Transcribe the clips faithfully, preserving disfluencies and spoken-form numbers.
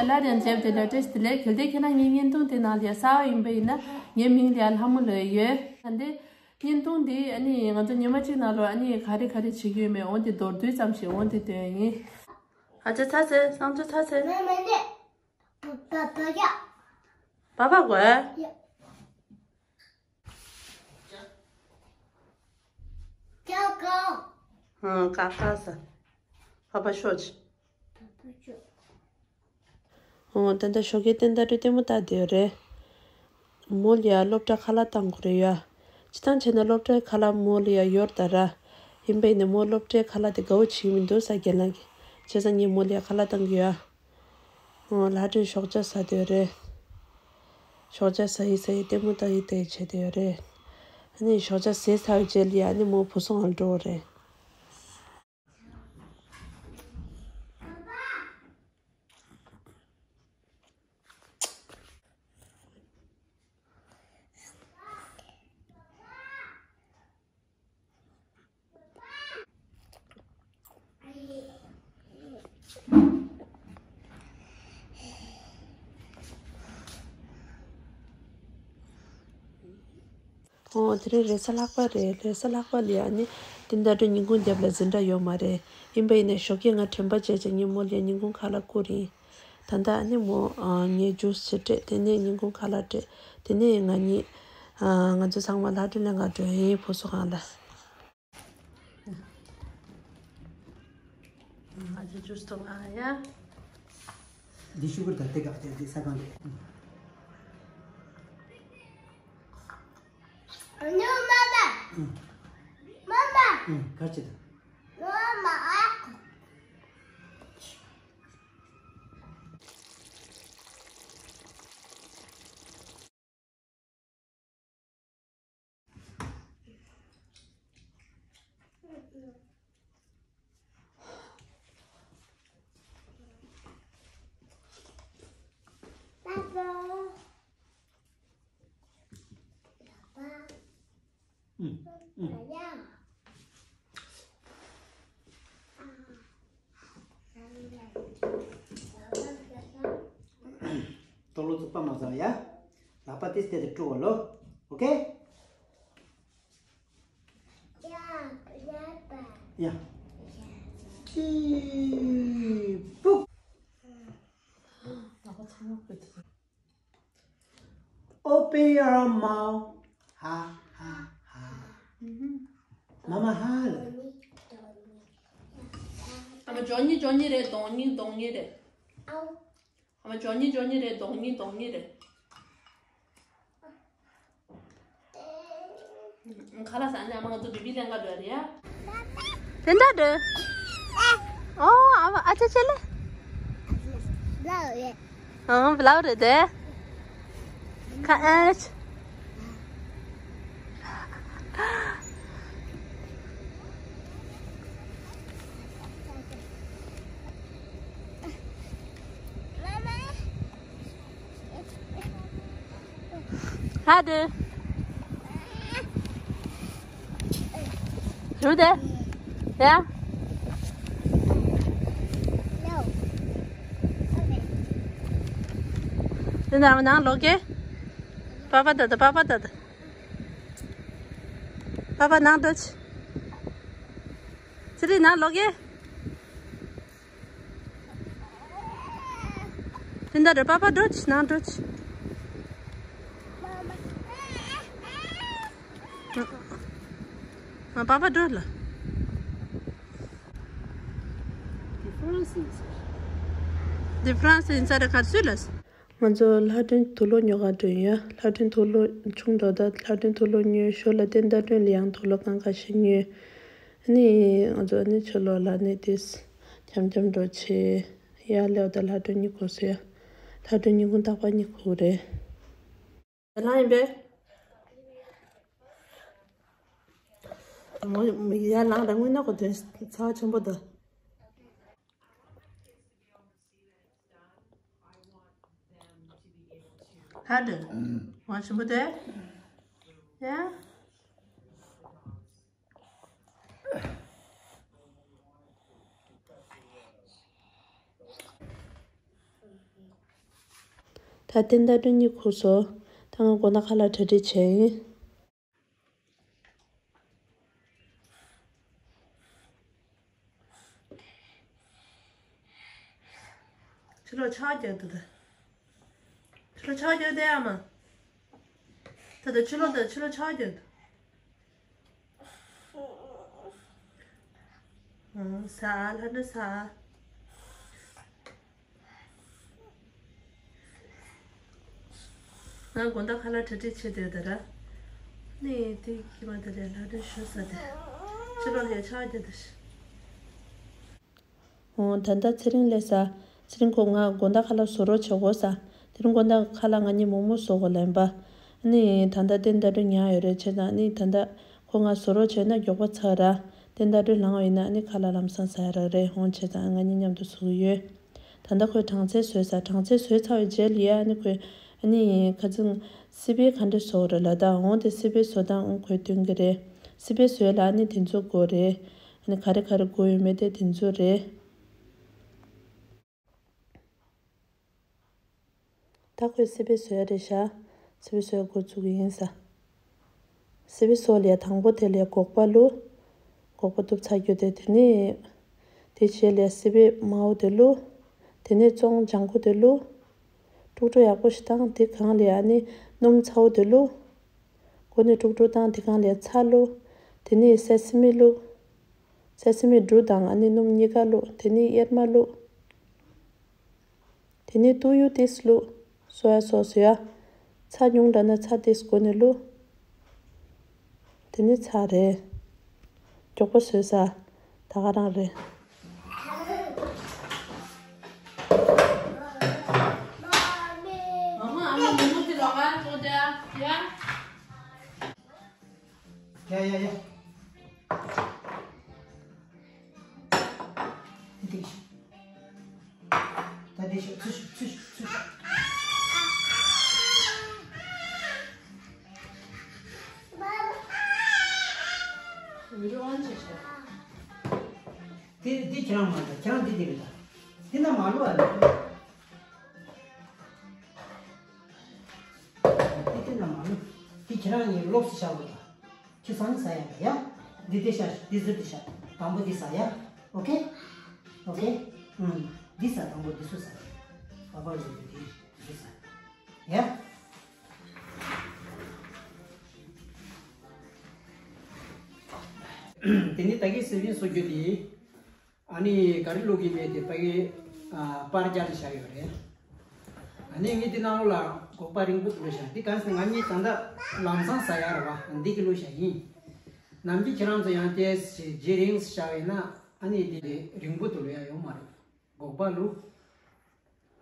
སླར་ཡང་མཇལ་བ་དེ་ལ་བཀྲ་ཤིས་བདེ་ལེགས། གལ་ཏེ་ཁྱེད་རང་ངའི་བརྙན་ཐུང་དེ་ནང་ལ་ཡ་གསར་པ་ཡིན་པ་ཡིན་ན། ངའི་མིང་ལ་ཡ་ལྷ་མོ་ལབ་ཡོད། ད་འདི་བརྙན་ཐུང་འདི་ཨ་ནི་ང་ཚོ་ཉི་མ་གཅིག་ནང་ལ་ཨ་ནི་ག་རེ་ག་རེ་བྱེད་ཀྱི་ཡོད་མེད་འོ་དེ་མདོར་བསྡུས་ཙམ་ཞིག་འོ་དེ་སྟོན་ཡིན། ཨ་ཅག་ཚ་ཚེ་སང་ཅོ་ཚ་ཚེ། མ་མ་ནི། པ་པ་གོ་ཨ། ཀ་ཀ། ཨང་། ཀ་ཀ་ཟེར། པ་པ་ཤོག་ཅིག། ཨོ། ད་ལྟ་ཞོགས་ཀས་ཏན་ཏན་རེ་ལྟད་མོ་ལྟ་བསྡད་ཡོད་རེད། མོ་ལ་ཡ་སློབ་གྲྭ་ཁ་ལག་བཏང་དགོས་རེད་ཡ། སྤྱིར་བཏང་བྱས་ན་སློབ་གྲྭའི་ཁ་ལག་མོ་ལ་ཡ་ཡོད་ད་ར། ཡིན་པ་ཡིན་ན་མོ་སློབ་གྲྭའི་ཁ་ལག་དེ་དགའ་བོ་བྱེད་ཀྱི་མི་འདུག་ས་རྒན་ལགས་ཀྱིས། བྱས་ཙང་ངས་མོ་ལ་ཡ་ཁ་ལག་བཏང་གི་ཡོད་ཡ། ཨོ། ལྷ་སྒྲོན་ཞོགས་ཇ་ཟ་བསྡད་ཡོད་རེད། ཞོགས་ཇ་ཟ་ཡི་ཟ་ཡི་ལྟད་མོ་ལྟ་ཡི་ལྟ་ཡི་བྱས་བསྡད་ཡོད་རེད། ཨ་ནི་ཞོགས་ཇ་ཟས་ཚར་བའི་རྗེས་ལ་ཡ་ཨ་ནི་མོ་བུ་སྲུང་ང་འགྲོ་བ་རེད། ཨོ། དེ་རིང་རེས་གཟའ་ལྷག་པ་རེད། རེས་གཟའ་ལྷག་པ་ལ་ཡ་ཨ་ནི་དེ་འདྲ་འདྲ་ཉིན་གུང་རྒྱབ་ལ་འཛིན་གྲྭ་ཡོད་མ་རེད། ཡིན་པ་ཡིན་ནའི་ཞོགས་ཀས་ང་དྲན་པ་བརྗེད་བྱས་ངས་མོ་ལ་ཡ་ཉིན་གུང་ཁ་ལག་བསྐུར་ཡིན། ད་ལྟ་ཨ་ནི་མོ་ཨ་ངས་ཇུས་ཅིག་སྤྲད། དེ་ནས་ཉིན་གུང་ཁ་ལག་སྤྲད། དེ་ནས་ང་གཉིས་ཨ་ང་ཚོ་ཚང་མ་ལྷ་སྒྲོན་ལེན་ག་འགྲོ་ཡིན། བུ་སྲུང་ཁང་ལ། ཨ་ཅག་ཇུས་འཐུང་ཨ་ཡ། འདི་ཤུ་གར་དང་དེ་ག་དེ་དེ་ས་གང་རེད། ཨ་ཉོ་མ་མ། ཨུ། མ་མ། ཨུ། གར་ཅི་དང་། མ་མ་ཨ། ཏོག་ལོ་ཚུགས་པ་མ་ཟ་ཡ། ལག་པ་ཏིས་ཏེ་དེ་དཀྲུག་བ་ལོ། ཨོ་ཁེ། ཡ། ཅི། པུག། Open your mouth. Ha ha ha. Mama ha. ཨ་མ་ཇོ་ཉི་ཇོ་ཉི་རེད། གདོང་ཉི་གདོང་ཉི་རེད། ཨ་མ་ཇོ་ཉི་ཇོ་ཉི་རེད། གདོང་ཉི་གདོང་ཉི་རེད། ཁ་ལག་ཟ་ནས་ཨ་མ་ང་ཚོ་བི་བི་ལེན་ག་འགྲོ་རེད་ཡ། དེ་འདྲ་འདྲ། ཨོ། ཨ་མ་ཨ་ཅེ་ཅེ་ལེ། ཨང་བླའུ་རེད་དེ། ཁ་ཨེ། ལྷ་དེ། རུ་དེ། ཡ། དེ་ནང་ནང་ལོག་གེ། པ་པ་ད་ད་པ་པ་ད་ད། པ་པ་ནང་འགྲོ་ཆི། ཚེ་རིང་ནང་ལོག་གེ། དེ་འདྲ་རེད། པ་པ་འགྲོ་ཆི་ནང་འགྲོ་ཆི། ང་པ་པ་འགྲོ་ལ། འདི་ཧྥ་རན་སི་ཡིན་ས་རེད། ག་ཚོད་ལ། ང་ཚོ་ལྷ་སྒྲོན་དུག་ལོག་ཉོ་ག་འགྲོ་ཡིན་ཡ། ལྷ་སྒྲོན་དུག་ལོག་ཆུང་འགྲོ་ད། ལྷ་སྒྲོན་དུག་ལོག་ཉོས། ཞོར་ལ་ཏན་ཏན་སྒྲོན་ལ་ཡང་དུག་ལོག་གང་ག་ཞིག་ཉོས། ཨ་ནི་ང་ཚོ་ཨ་ནི་ཕྱི་ལོགས་ལ་ནི་ཏིས་འཆམ་འཆམ་འགྲོ་ཆེ། ཡ་ལེའོ་ད་ལྷ་སྒྲོན་གཉིད་ཁུག་སོང་ཡ། ལྷ་སྒྲོན་ཉིན་གུང་རྟག་པར་གཉིད་ཁུག་རེད། ཡར་ལངས་ཡིན་པས། མོ་ཡར་ལངས་ར་དངུལ་ནག་གོ་དོན་ཚ་བ་ཆེན་པོ་འདུག་ཧ་དེ། ང་ཆེན་པོ་དེ། ཡ། ད་རྟེན་ཟླ་སྒྲོན་གཉིས་ཁུག་སོང་། ད་ང་དགོང་དག་ཁ་ལག་གྲ་སྒྲིག་བྱས་ཡིན། ཕྱི་ལོགས་ཆར་རྒྱག་འདུག་ད། ཕྱི་ལོགས་ཆར་རྒྱག་བསྡད་ཨ་མ། ད་ད་ཕྱི་ལོགས་ད་ཕྱི་ལོགས་ཆར་རྒྱག་འདུག་ཨང་། ཟ་ལྷ་འདྲེ་ཟ། ང་དགོང་དག་ཁ་ལག་གྲ་སྒྲིག་བྱེད་བསྡད་ད་ར། ནི་དེ་ཁྱི་མ་དེ་ལས་ལྷ་འདྲེ་ཞུ་ས་དེ། ཕྱི་ལོགས་ལས་ཆར་རྒྱག་ད་ཤི། འོ། ད་ལྟ་ཚེ་རིང་སླེབས་ས། ཚེ་རིང་ཁོ་ང་དགོང་དག་ཁ་ལག་བཟོ་རོགས་བྱེད་དགོས་ས། དེ་རིང་དགོང་དག་ཁ་ལག་ང་གཉིས་མོག་མོག་བཟོ་དགོས་ལབ་པ། ཨ་ནི་ད་ལྟ་རྟེན་ཟླ་སྒྲོན་ཉལ་ཡོད་རེད། བྱས་ཙང་ཨ་ནི་ད་ལྟ་ཁོ་ང་བཟོ་རོགས་བྱས་ན་མགྱོགས་པོ་ཚར་ར། རྟེན་ཟླ་སྒྲོན་ལངས་པ་ཡིན་ན་ཨ་ནི་ཁ་ལག་ལམ་སང་ཟ་ཡ་རག་རེད། འོ། བྱས་ཙང་ང་གཉིས་མཉམ་དུ་བཟོ་གི་ཡོད། ད་ལྟ་ཁོས་སྦྲང་རྩི་བཟོས་ས། སྦྲང་རྩི་བཟོས་ཚར་བའི་རྗེས་ལ་ཡ་ཨ་ནི་ཁོས་ཨ་ནི་ཁ་ཚིག་སི་པན་ག་འདྲ་བཟོ་དགོས་རེད་ལབ་ད། འོ། དེ་སི་པན་བཟོ་སྟངས་འོ་ཁོས་སྟོན་གི་རེད། སི་པན་བཟོས་ལ་ཨ་ནི་དེ་ཚོ་དགོས་རེད། ཨ་ནི་ག་རེ་ག་རེ་དགོས་ཡོད་མེད་དེ་དེ་ཚོ་རེད། ད་ཁོས་སི་པན་བཟོས་རེད་ཤག་སི་པན་བཟོས་འགོ་བཙུགས་ཀྱི་ཡིན་ས། སི་པན་བཟོ་ལ་ཡ་དང་པོ་དེ་ལ་ཡ་སྒོག་པ་བླུགས། སྒོག་པ་གཏུབ་ཚར་རྒྱུ་དེ། དེ་ནས་དེ་རྗེས་ལ་ཡ་སི་པན་དམར་པོ་དེ་བླུགས། དེ་ནས་བཙོང་ལྗང་ཁུ་དེ་བླུགས། དཀྲུག་དཀྲུག་ཡག་པོ་ཞིག་བཏང་། དེ་སྒང་ལ་ཡ་ཨ་ནི་སྣུམ་ཚ་པོ་དེ་བླུགས། འགོ་ནས་དཀྲུག་དཀྲུག་བཏང་། དེ་སྒང་ལ་ཡ་ཚྭ་བླུགས། དེ་ནས་སེ་སི་མི་བླུགས། སེ་སི་མི་འབྲུ་དང་ཨ་ནི་སྣུམ་གཉིས་ཀ་བླུགས། དེ་ནས་གཡེར་མ་བླུགས། དེ་ནས་བཏུག་ཡུ་ཏིས་བླུགས། སོ་ཡ་སོ་སི་ཡ། ཚྭ་ཉུང་དྲགས་ན་ཚྭ་ཏིས་འགོ་ནས་བླུགས། དེ་ནས་ཚར་རེད། མགྱོགས་པོ་བཟོས་ས། ད་ག་རང་རེད། ཡ་ཡ་ཡ། འདི་ཤོག་ད་འདི་ཤོག་ཚུར་ཤོག་ཚུར་ཤོག་ཚུར་ཤོག་འདི་འདི་ཁྱེད་རང་མ་རེད། ཁྱེད་རང་འདི་འདི་རེད་ད། འདི་ན་མ་ལུ་ཨ་རེད། འདི་འདི་ན་མ་ལུ། འདི་ཁྱེད་རང་གཉིས་ལོགས་སུ་བཞག་དགོས་ད། ཁྱེད་ཚང་ནི་ཟ་ཡ་ཡ། འདི་དེ་ཤ། འདི་ཟུར་དེ་ཤ། དང་པོ་འདི་ཟ་ཡ། ཨོ་ཁེ། ཨོ་ཁེ། ཨུམ། འདི་ཟ། དང་པོ་འདི་ཚོ་ཟ། བ་བ་རུ་འདི་འདི་འདི་ཟ། ཡ། དེ་ནི་ད་གིན་སི་པན་བཟོ་རྒྱུ་དེ། ཨ་ནི་ག་རེ་བླུག་གི་མེད་དེ་ཕ་གི། ཨ། པར་རྒྱག་ནས་བཞག་ཡོད་རེད། ཨ་ནི་ངས་འདི་ནང་ལོགས་ལ་སྒོག་པ་རིང་པོ་བླུགས་བཞག་འདི་གང་ཟེར་ང་གཉིས་ད་ལྟ་ལམ་སང་ཟ་ཡ་རེད་བ། འདི་གི་བླུགས་བཞག་ཡིན། ནམ་རྒྱུན་ཁྱེད་རང་ཚོ་ཡང་དེ་ཞིག་རྗེས་རིང་བཞག་ཡིན་ན་ཨ་ནི་འདི་རིང་པོ་དུ་བླུག་ཡ་ཡོད་མ་རེད། སྒོག་པ་བླུགས།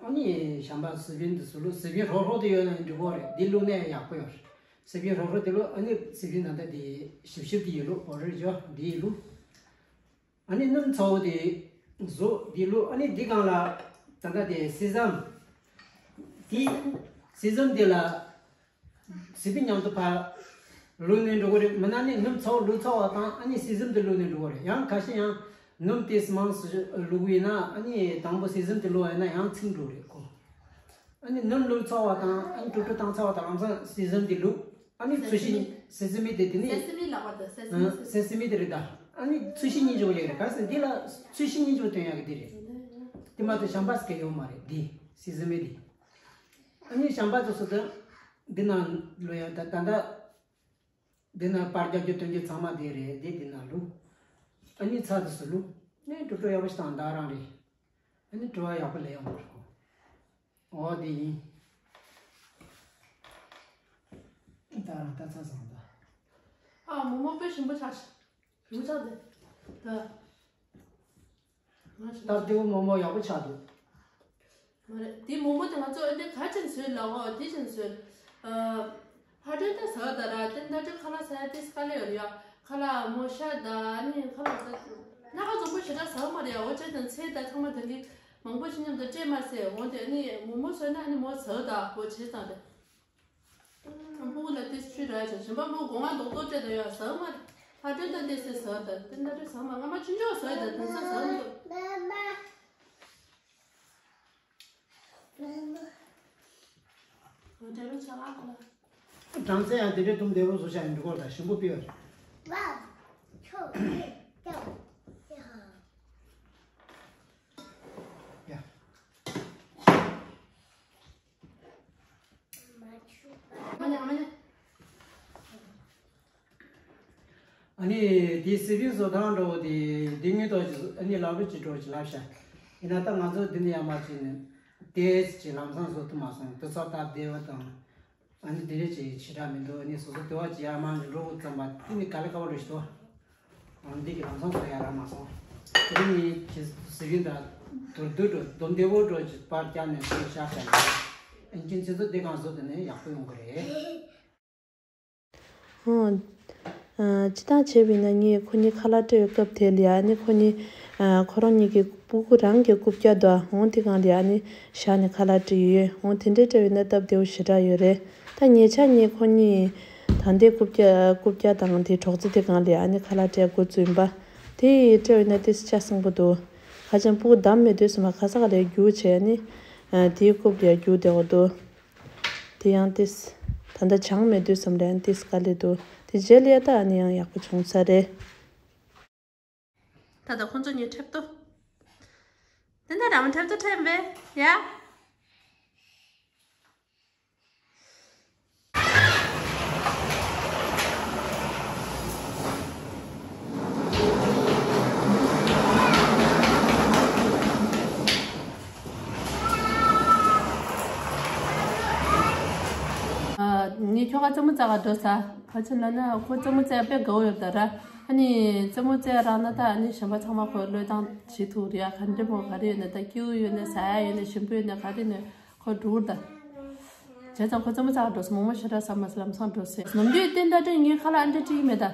ཨ་ནི་ཞིམ་པ་སི་པན་འདི་ཚོ་བླུགས། སི་པན་རོ་རོ་དེ་ཡོད་ན་འགྲིག་གི་རེད། འདི་བླུགས་ནས་ཡག་པོ་ཡོད་རེད། སི་པན་རོ་རོ་དེ་བླུགས། ཨ་ནི་སི་པན་ད་ལྟ་དེ་ཞིབ་ཞིབ་དེ་ཡོད་བླུགས། འོ་རེད་ཇོ་འདི་ཡོད་བླུགས། ཨ་ནི་སྣུམ་ཚ་པོ་དེ་བཟོ་དེ་བླུགས། ཨ་ནི་འདི་སྒང་ལ་ད་ལྟ་དེ་སེ་སམ། དེ་སེ་སམ་དེ་ལ་སི་པན་མཉམ་དུ་ཕར་བླུགས་ནས་འགྲོ་གི་རེད། མིན་ན་ནི་སྣུམ་ཚ་པོ་བླུགས་ཚར་བ་དང་ཨ་ནི་སེ་སམ་དེ་བླུགས་ནས་འགྲོ་གི་རེད། ཡང་ཁ་ཤས་ཡང་སྣུམ་དེ་མང་སུ་བླུགས་ཡིན་ན་ཨ་ནི་དང་པོ་སེ་སམ་དེ་བླུགས་ཡིན་ན་ཡང་ཚིག་འགྲོ་རེད་ཁོ། ཨ་ནི་སྣུམ་བླུགས་ཚར་བ་དང་ཨ་ནི་དཀྲུག་དཀྲུག་བཏང་ཚར་བ་དང་ལམ་སང་སེ་སམ་དེ་བླུགས། ཨ་ནི་ཚོས་གཞི། སེ་སེ་མི་དེ་དེ་ནི། སེ་སེ་མི་ལབ་པ་དང་སེ་སེ་མི། ཨ། སེ་སེ་མི་དེ་རེད་ད། ཨ་ནི་ཚོས་གཞི་སྙིང་རྗེ་པོ་ཡོད་རེད། ག་ཟེར་འདི་ལ་ཚོས་གཞི་སྙིང་རྗེ་པོ་སྟོན་ཡག་གི་དེ་རེད། དེ་མ་གཏོགས་ཞིམ་པ་ཟེར་མཁན་ཡོད་མ་རེད་འདི་སེ་སེ་མི་དེ། ཨ་ནི་ཞིམ་པ་དེ་ཚོ་དེ་འདི་ནང་བླུགས་ཡ་ད་ད་ད། འདི་ན་པར་རྒྱག་རྒྱུ་སྟོན་རྒྱུ་ཚང་མ་དེ་རེད། དེ་འདི་ན་བླུགས། ཨ་ནི་ཚྭ་དེ་ཚོ་བླུགས། ནས་དཀྲུག་དཀྲུག་ཡག་པོ་ཞིག་བཏང་། ད་རང་རེད། ཨ་ནི་བྲོ་བ་ཡག་པོ་ལས་ཡོང་གི་རེད་ཁོ། འོ་དེ་ཡིན། ད་རང་ད་ཚྭ་བཟང་ད། ཨ། མོག་མོག་དཔེ་ཞིམ་པོ་ཆགས་ཤག་ཞིམ་པོ་ཆགས་འདུག་ད། སྟབས་བདེ་པོ་མོག་མོག་ཡག་པོ་ཆགས་འདུག་མ་རེད། དེ་མོག་མོག་དེ་ང་ཚོ་ཨ་འདི་ག་ཅན་བཟོས་ལ་འོ་དེ་ཅན་བཟོས། ཨ། ཕ་དྲོན་ད་ཟ་ད་ར་དེ་ད་དྲོན་ཁ་ལག་ཟ་ཡ་དེ་དཀའ་ལས་ཡོད་རེད་ཡ། ཁ་ལག་མོ་ཤ་ད་ཨ་ནི་ཁ་ལག་ད་སྣ་ཁ་འཛོམས་པོ་ཞེ་དྲག་ཟ་མ་རེད་ཡ། འོ་བྱས་ཙང་ཚལ་ད་ཚང་མ་ད་གི་མང་པོ་ཞིག་མཉམ་དུ་སྤྲད་མ་ཟད། འོ་དེ་ཨ་ནི་མོག་མོག་བཟོས་ན་ཨ་ནི་མོ་ཟ་ད་འོ་བྱས་ཙང་རེད། ཕྲུ་གུ་ལ་ཏིས་ཆུ་རག་ཅིང་གཞན་པ་མོ་སྒོ་ང་རྡོག་རྡོག་སྤྲད་དང་ཡོད་ཟ་མ་རེད། ཕ་དྲོན་དང་ཏིས་ཏིས་ཟ་དང་ཏིན་ད་དྲོན་ཟ་མ། ང་མ་ཆུང་ཆུང་ཟ་ཡོད་དང་དེང་སང་ཟ་མི་འདུག་སྒྲ་རུ་ཆ་ལག་ལ། གྲང་ཚད་ཡང་དེ་འདྲའི་དུམ་བདེ་པོ་བཟོ་བྱ་ཡིན་འགྲོ་གོ་ད་ཞིམ་པོ་ཕུལ་བ་རེད། ཝའོ། ཁྱོད་ཀྱིས་ཀྱང་ཡ། ཡ། མ་ཆུ་པ། མ་ཉ་མ་ཉ། ཨ་ནི་དེའི་སི་པིན་བཟོ་སྟངས་འགྲོ་དེ་འདི་ངའི་ཐོག་ཅིག་ཨ་ནི་ལབ་རེ་ཅིག་འགྲོ་ཅིག་ལབ་ཤག་ཡིན་ན་ད་ང་ཚོ་འདི་ནས་ཡར་མར་ཅིག་ནས་ཏེས་ཅིག་ལམ་སང་བཟོ་ཐུབ་མ་སོང་། དུས་ཚོད་སྟབས་བདེ་བ་དང་། ཨ་ནི་དེ་རེད་ཅིག་ཞེ་དྲག་མི་འདུག་ཨ་ནི་སོ་སོ་དེ་བ་ཅིག་ཡར་མར་འགྲོ་དགོས་ཙམ་པ་དེ་ནི་དཀའ་ལས་ཁག་པོ་རེད་ཤག་ཨ་ནི་འདི་གི་ལམ་སང་བཟོ་ཡ་རག་མ་སོང་། དེ་རིང་ངས་ཅིག་སི་པིན་འདྲ་དུར་དུར་འགྲོ་སྡོམ་བདེ་བོ་འགྲོ་ཅིག་པར་བརྒྱབ་ནས་བཟོས་བཞག་ཤག་ཨ་ནི་ཁྱེད་ཚོ་དེ་གང་བཟོ་དེ་ནས་ཡག་པོ་ཡོང་གི་རེད། ཨོ། ཨ། སྤྱིར་བཏང་བྱས་པ་ཡིན་ན་ངས་ཁོ་གཉིས་ཁ་ལག་སྤྲད་པའི་སྐབས་དེ་ལ་ཡ་ཨ་ནི་ཁོ་གཉིས། ཨ། ཁོ་རང་གཉིས་ཀྱི་སྤུ་གུ་རང་གི་རྐུབ་བཀྱག་དང་འོང་དེ་སྒང་ལ་ཡ་ཨ་ནི་བཞག་ནས་ཁ་ལག་སྤྲད་ཡོད། འོང་དེ་འདྲའི་སྤྲད་པ་ཡིན་ན་སྟབས་བདེ་པོ་ཞེ་དྲག་ཡོད་རེད། ད་ཉེ་ཆར་ངས་ཁོ་གཉིས་ད་ལྟའི་རྐུབ་བཀྱག་རྐུབ་བཀྱག་དང་དེ་གྲོག་རྩེ་དེ་སྒང་ལ་ཡ་ཨ་ནི་ཁ་ལག་སྤྲད་འགོ་བཙུགས་ཡིན་པ། དེ་སྤྲད་པ་ཡིན་ན་ཏོག་ཙམ་ཆ་ཚང་པོ་འདུག་ག་ཅང་སྤུ་གུ་བསྡམས་མེད་དུས་ཙམ་པ་ག་ས་ག་ལ་རྒྱུག་བྱས་ཨ་ནི། ཨ། དེའི་རྐུབ་ལ་རྒྱུག་བསྡད་པ་འདུག་དེ་ཡང་ཏིས། ད་ལྟ་བྱང་མེད་དུས་ཙམ་ལ་ཡང་ཏིས་དཀའ་ལས་འདུག་དེ་རྗེས་ལ་ཡ་ད་ཨ་ནི་ཡང་ཡག་པོ་བྱུང་ས་རེད། ད་ལྟ་ཁོང་ཚོ་གཉིས་འཁྲབ་ཏོ། དེ་འདྲ་ར་མ་འཁྲབ་ཏོ་འཁྲབ་པས་ཡ། ངས་ཁྱོ་ག་རྩེད་མོ་རྩེ་ག་འགྲོ་ས། ག་ཅི་ལབ་ན་ཁོ་རྩེད་མོ་རྩེ་དཔེ་དགའ་པོ་ཡོད་ད་ར། ཨ་ནི་རྩེད་མོ་རྩེ་རག་ན་ད་ཨ་ནི་གཞན་པ་ཚང་མ་ཁོ་བློས་བཏང་བྱེད་ཐུབ་རེད་ཡ། ག་འདྲ་པོ་ག་རེ་ཡོད་ན་ད་སྐྱིད་པོ་ཡོད་ན་ཟ་ཡ་ཡོད་ན་ཞིམ་པོ་ཡོད་ན་ག་རེ་ནས་ཁོ་འགྲོ་གི་རེད་ད། བྱས་ཙང་ཁོ་རྩེད་མོ་རྩེ་ག་འགྲོ་ས། མོག་མོག་ཞེ་དྲག་ཟ་མ་ཟ། ལམ་སང་འགྲོ་ཟེར། ནམ་རྒྱུན་བསྟན་ད་སྤྲད་ངས་ཁ་ལག་ཨ་འདྲ་སྤྲད་ཀྱི་མེད་ད།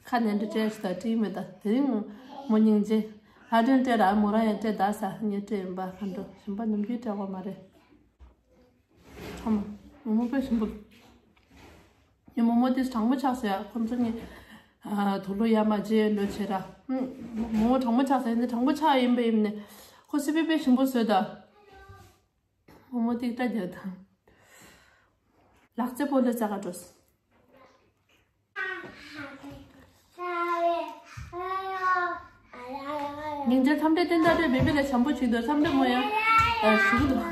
ཁ་ནས་འདྲ་སྤྲད་ཞིག་ད་སྤྲད་ཀྱི་མེད་ད། དེ་རིང་མོ་སྙིང་རྗེ། ལྷ་སྒྲོན་སྤྲད་ར་མོ་རང་ཡང་སྤྲད་ད་ཟེར་ངས་སྤྲད་ཡིན་པ། ག་འགྲོ་གཞན་པ་ནམ་རྒྱུན་སྤྲད་དགོས་མ་རེད། ཁྲོམ། མོག་མོག་དཔེ་ཞིམ་པོ། ངས་མོག་མོག་དེ་གྲང་མོ་ཆགས་ཟེར་ཡ། ཁོ་ཚོ་ངས་དུག་ལོག་ཡར་མར་བརྗེ་ལོས་བྱས་ར། མོག་མོག་གྲང་མོ་ཆགས་ཟེར་ཡ་ནི་གྲང་མོ་ཆགས་ཡིན་པ་ཡིན་ནི། ཁོ་སི་པི་དཔེ་ཞིམ་པོ་བཟོས་ད། མོག་མོག་ཏིག་ཏྲ་རྒྱག་དང་། ལག་རྩེད་སྤོ་ལོ་རྩེ་ག་འགྲོ་སོང་། སྙིང་རྗེ་ཐམས་ཅད་བསྟན་ད་སྤྲད་བེ་བེ་ལ་བྱམས་པོ་བྱེད་དོ། ཐམས་ཅད་མོ་ཡ་ཞུ་གི་འདུག་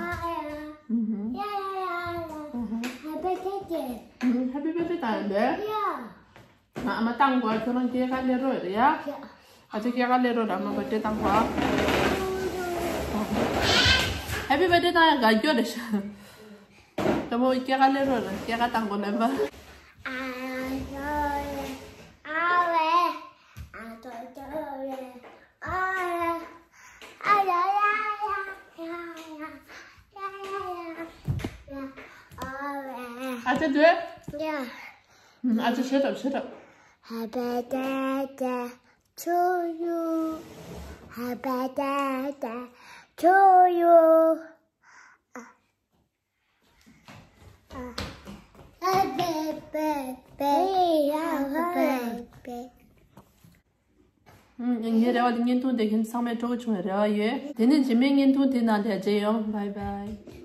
ཧེ་པི་བེ་བེ་ད་ཡིན་པས། ཨ་མ་བཏང་གོ་ཁྱོད་རང་སྐྱེས་སྐར་སླེབས་རོགས་རེད་ཡ། ཨ་ཅེ་སྐྱེས་སྐར་སླེབས་རོགས་ར་མ་བར་ཐི་ཌེ་བཏང་གོ་ཧེ་པི་བར་ཐི་ཌེ་བཏང་ཡ་དགའ་སྐྱོ་རེད་ཤག་ད་མོ་སྐྱེས་སྐར་སླེབས་རོགས་རེད། སྐྱེས་སྐར་བཏང་གོ་ལེན་པ། ཨ་ཅེ་དུས། ཨ་ཅེ་ཞེ་ཐབ་ཞེ་ཐབ། Happy birthday to you. Happy birthday to you. Happy birthday. Happy birthday. ངའི་རེ་བ་ལ་བརྙན་ཐུང་དེ་ཁྱེད་ཚང་མས་སྤྲོ་པོ་བྱུང་བའི་རེ་བ་ཡོད། དེ་ནས་རྗེས་མའི་བརྙན་ཐུང་དེ་ནང་ལ་མཇལ་ཡོང་། Bye bye.